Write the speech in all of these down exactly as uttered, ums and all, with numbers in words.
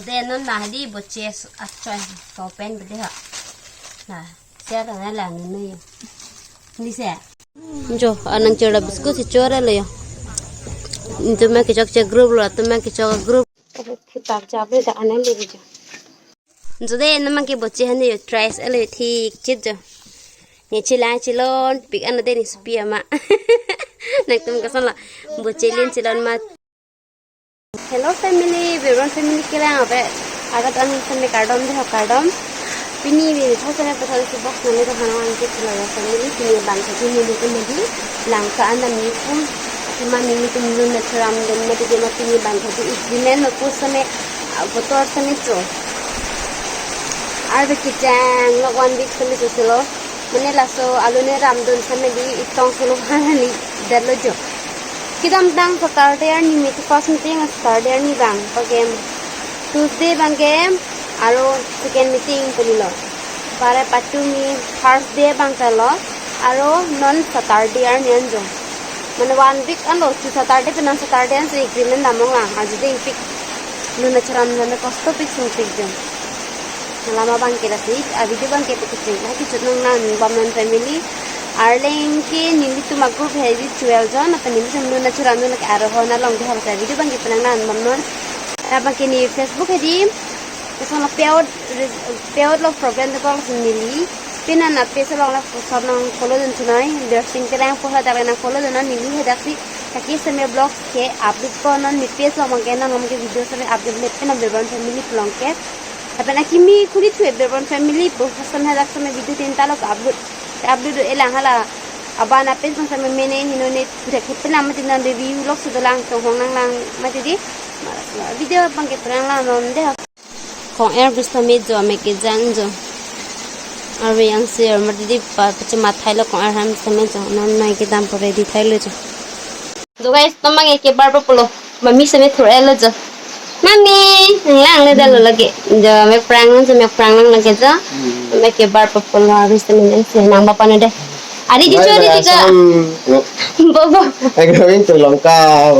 De non na hadi boche achoi ko pen bede ha. Na, sia ta na lang nu yo. Ni se. Jo, anang chera biscuit si chora lo yo. Ntu ma kechok che group lo, tu ma kechok group. Kitab jabe da anang le jo. Jo de, non ma ke boche hane yo, tries ele thik chit jo. Ni chila chilon pik ano de ni supi ama. Nangtum kason la boche lin chilon ma. Hello family, Bebron family kelang abe. Agat an sene kardom de ho kardom. Pini mi tho sene pathal si box nale to hana an ke chila ya family. Pini bang ke pini ni ke medi. Langka an dam ni pum. Kima ni ni tum nun na cheram dun medi ke ma pini bang ke di agreement ma pus sene, ah, kotor sene cho. Arbe kejang lok one week sene cho selo. Mane laso alone ramdun sene di itong selo hana ni dalo jo. Kedamtang Saturday arni meeting, first meeting Saturday arni bang, pake Tuesday bang ke aro second meeting pulilo. Pare pachumi Thursday bang ke lo, aro non Saturday arni anjo. Mane one week anlo, chu Saturday pen non Saturday ansi agreement damlong lang, ajo de ipik. Nun na cheram nun na kosto pik sung pik jo. Lama bang ke lasi, a video bang ke pik sing. Lagi chut nang nan bam non family. Arleng ke nelitum a group hedi twelve jon, apa nelitum nun na cheram nun ke aro ho na long de ha sa video bang ke penang nan bam non. Abang ke ni Facebook hedi. Kesana peot, peot lo program de kong neli. Pina na page along la pusat nang follow dun sunai. Biar sing terang poha dak nang follow dun neli hadak si. Kaki seme vlogs ke update ko non ni page along ke non ke video seme update let pina Bebron family pulang ke. Tapi na kimi kuli thu Bebron family po hasan hadak seme video tinta lo upload. Upload do elang hala. Abana page bang seme mene hino ne pura ke pina mati non de view lok sudo lang tong hong nang lang mati di. Video bang ke terang lang non de. Kong er bis ta me jo, me kejang jo. Arve yang sir, mati di pa, pachama thai lo kong er ham bis ta me jo. Non mai kedam po ready thai lo jo. Jo guys, non ma ke kebar po pulo. Mami seme thur el lo jo. Mami, nang lang le dalo lagi. Jo, me prang lang jo, me prang lang lagi jo. Me kebar po pulo, arve bis ta me jang sir, nang bapa na de. Ari di chori di ka. Bobo. Agrawin tu longka.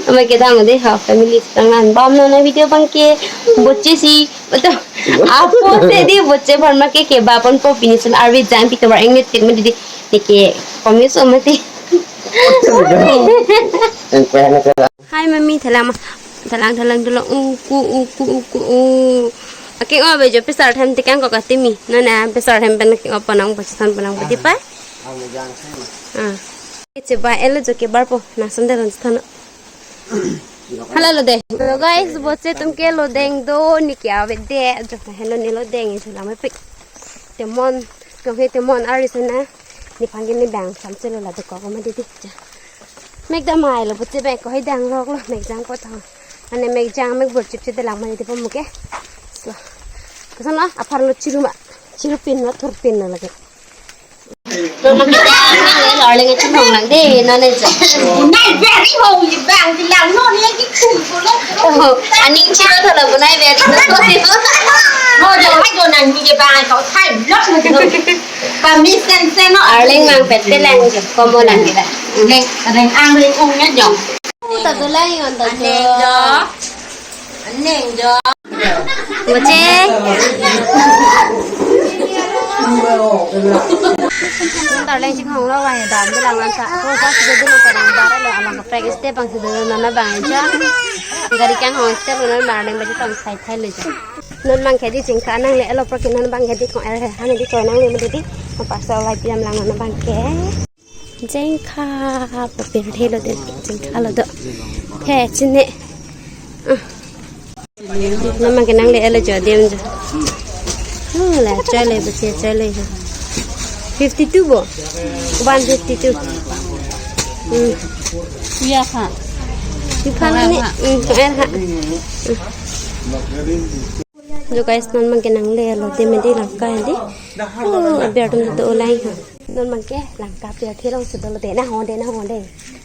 Ama kedam de ha family tangan. Bam non na video bang ke boche si. Betul. Apo te di boche pharma ke kebapon po pinisun arve jang pi tobar engnet tit ma di di. Ni ke komis o mati. Hi mami, thalang ma. Thalang thalang thalang uku uku uku u. Ake o bejo pesar them tekang ko katimi. Nana pesar them pen ke o panang pachisan panang pati pa. Ah. Kecheba elo jo kebar po, na sandal an sthana. Hala lo de. Hello guys, boche tum ke lo deng do ni kya ve de. Jo hello ni lo deng in sula me pik. Temon, kong he temon ari sana. Ni pangge ni bang sam chelo la de ko ko ma di di. Mek damai lo boche bang ko he dang lok lo mek jang ko thang. Ane mek jang mek bor chip chip de lang mani di po muke. So. Kesana apar lo chiru ma. Chiru pin lo thur pin lo lagi. Arleng chun hong lang de, non e jo. Nai very holy bang di lang non e ki kum ko lo. Oh, aning chiro thola bunai very. Ho jo hai jo nang ni ke bang ko thai lo. Ba mi sen sen no. Arleng mang pet pe lang jo, komo lang kita. Reng reng ang reng ung nya jo. Ta do lai on ta jo. Aneng jo. Aneng jo. Boche. Arleng ching hong lo wai dam de lang an ta. Ko sa si de lo ka dam bar lo alang ka practice te bang si de lo nana bang ja. Gari kang hong te lo nana bang deng baji tong sai thai le ja. Non bang ke di chingkha nang le elo pro ke non bang ke di kong er he han di ko nang le me di. Apa so lai piam lang nana bang ke. Jengkha, papir thelo de, jengkha lo do. He, chine. Ah. Nama kenang le elo jo dem jo. Oh, la chale, bache chale. Fifty-two bo. One fifty-two. Hmm. Ya ha. Di phan ni, hmm, er ha. Jo guys, non bang ke nang le lo de me di langka di. Oh, aber tum to lai ha. Non bang ke langka per the long sudo lo de na ho de na ho de.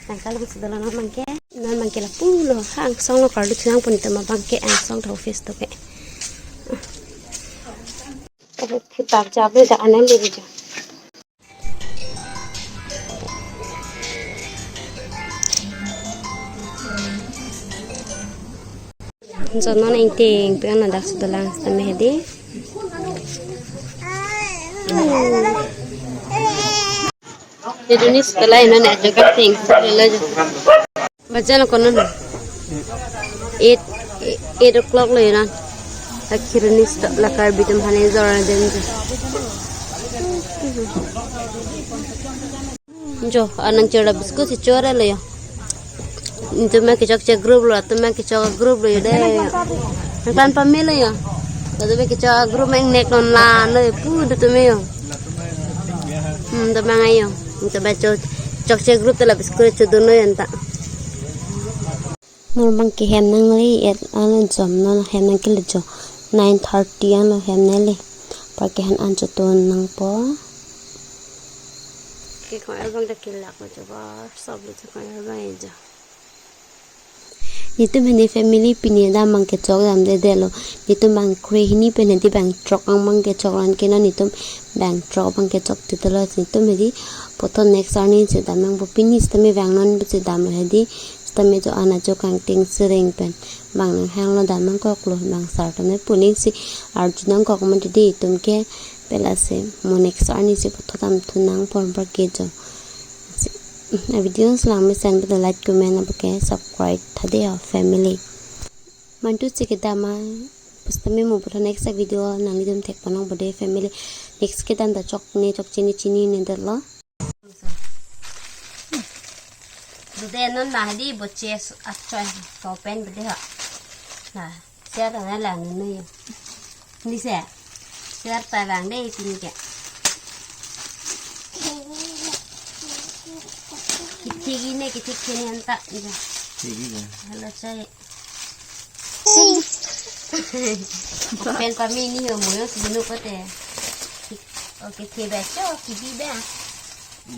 Langka long sudo lo non bang ke. Non bang ke lapu lo ha angsong lo karlu chunang pun tema bang ke angsong tho office to ke. Kitab jabe da anang le jo. Jono neng ting, pian na dak sudalang sitame hedi. Jadi ni setelah ini nak jengkak ting, setelah aja. Baca lo konon. Eight, eight o'clock lo ya na. Akhir ni setelah Karbi atum hani jor aden je. Jo, anang chora biscuit si chora lo ya. Itum ma kechokche group lo, itum ma kechok group lo ya dei. Nang klan pame lo ya. Itum ma kechok group meng nek non la lo ya, pu do itum ya. Hmm, itum ma ngai ya. Itum ma chok, chokche group ta la biscuit chodun lo ya anta. Nor bang ke hem nangle et alo jom non hem nangkele jo. Nine thirty alo hem nangle. Par ke han an choton nangpo. Ke khoi abang ta kelak lo jo bar, sob lo jo khoi abang e jo. Nitum hini family pini dam bang kechok damdedetlo. Nitum bang kre hini pen hedi bang throk angbong kechok an ke non nitum bang throk bang kechok titelo nitum hedi puthot next arni si dam nangpo pini sitame vang non si damlo hedi sitame jo ana jo kangting sereng pen bang nanghanglo dam nangkoklo bang sar tame puning si arju nangkok mati di itum ke pela si mo next arni si puthot damthu nangpo bar ke jo. A video si langmesen pen like comment abang ke subscribe tha dei ho family. Mantu si kedam ma pusitame mo puthot next video nanglitum thek ponong bode family. Next kedam ta chokne chokche ne chinine detlo. Bode non ma hedi boche achoi ko pen bode ha. Na, sia ta na lang nu yo. Ni se. Sia ta lang dei pini ke. Kithik ne kithik ne anta. Thik ne. Hello chai. Pen pame ni ho mo yo sibinu kote. Okay, the ba cho, kibi ba.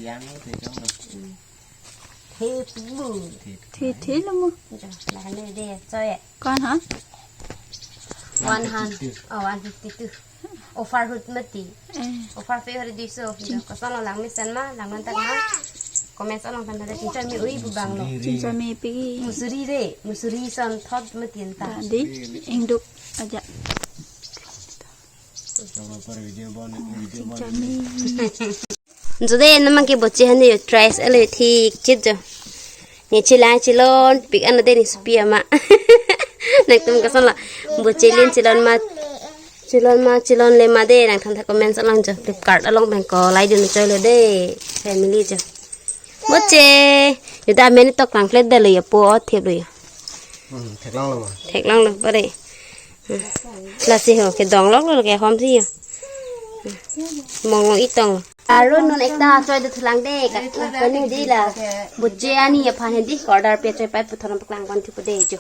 Yang te jong lo. The pibu. The the lo mo. Jo, la ne de cho ye. Kon ha? One hundred. Oh, one fifty-two. Offer ahut mati. Eh. Offer pe hari duiso. Koson lo langmesen ma, langnon tak ma. Comment along than ada cincang mi ui bubang lo. Cincang mi pi. Musuri re, musuri son thot mati anta. Tadi ingduk aja. Jode nama ke boche hande yo tries ele thik chit jo. Ne chila chilon pik an de ni supi ama. Nangtum koson lo boche lin chilon ma. Chilon ma, chilon le ma de, nangthan tha comment along jo. Flipkart along pen ko lai dun choi lo de, family jo. Boche, yuda meni tok lang flat de lo ya po thep lo ya. Hmm, theklong lo ma. Theklong lo pare. Hmm. Lasi ho, kedong lok lo ke hom si ya. Hmm. Mong lo itong. Aro non ekta choi de thulang de, ka, ka ni di la. Boche ani aphan hedi order pe choi pai puthot nangpaklang pon thupo de jo.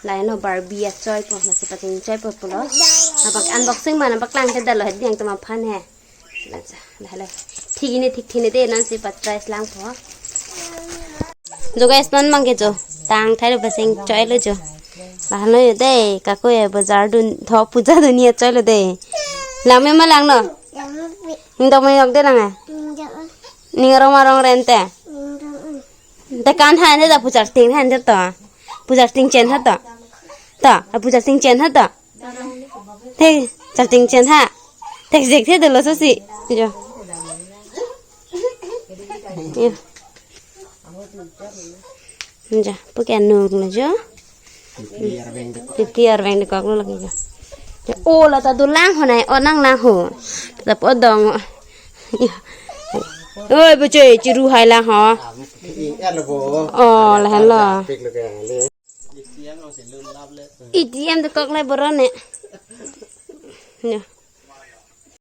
Laino Barbie achoi po, nasi paching choi po pulo. Napak unboxing ma nangpaklang ke dalo hedi nangtum aphan he. Lacha, dalo. Thik ne thik thine de nonsi pa try lang po. Jo guys, non mang ke jo. Tang thai lo paching choi lo jo. Lahan lo yo de, kako ye bazar dun, tho puja dun ye choi lo de. Lang me ma lang no? Ning dok me yok de lang eh. Ning rong ma rong rente. Te kan han de da puchar ting han de to. Puchar ting chen ha to. To, a puchar ting chen ha to. Te char ting chen ha. Te jek the de lo so si. Jo. Jo. Jo, pu ke nung lo jo. Fifty arveng de kok lo lagi jo. Jo, o la ta do lang ho nai, o nang lang ho. Ta po dong. Oi, boche, chiru hai lang ho. Oh, lahan lo. A T M de kok le boro ne. Jo.